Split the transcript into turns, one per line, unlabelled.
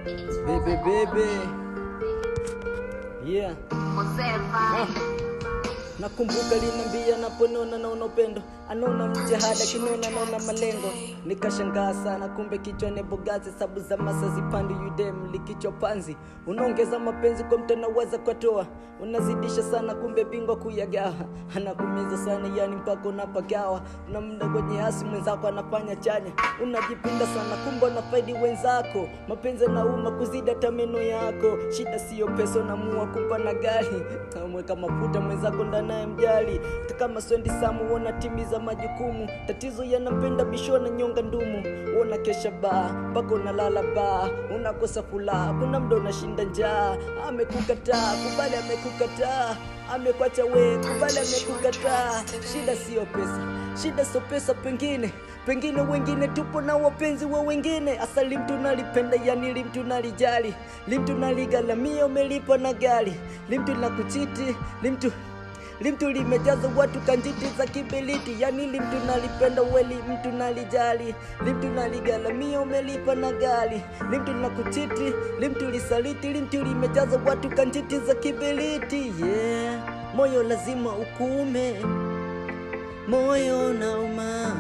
Baby, baby. Yeah. Nakumbuka linambia naponona naona upendo, anaona mjahada kinona naona malengo. Nikashangaa sana kumbe kichwani bogazi, sabu za masa zipandi yudem likichwa panzi. Unaongeza mapenzi kwa mtu anaweza kutoa, unazidisha sana kumbe bingwa kuyagawa. Anakumiza sana yani mpaka unapagawa. Unamda kwenye hasi mwenzako anafanya chanya, unajipinda sana kumbe unafaidi wenzako. Mapenzi yanauma kuzidi hata meno yako. Shida sio pesa, unaamua kumpa na gari. Tamweka mafuta mwenzako ndanaye mjali. Hata kama swendi samu wanatimiza majukumu. Tatizo yanampenda bisho na nyonga ndumu. Una kesha ba mpaka unalala ba, unakosa furaha, kuna muda unashinda njaa. Amekukataa, kubali amekukataa, amekuacha we, kubali amekukataa. Shida sio pesa, shida sio pesa, pengine pengine wengine tupo na wapenzi wa wengine. Asa limtu nalipenda, yani limtu nalijali, limtu naligalamia, umelipa na gari, limtu la kuchiti, limtu limejaza watu kanjiti za kibiliti. Yani limtu nalipenda weli, mtu nalijali, limtu naligalamia, umelipa na gari, limtu la kuchiti, limtu lisaliti, limtu limejaza watu kanjiti za kibiliti. Yeah, moyo lazima ukume, moyo unauma.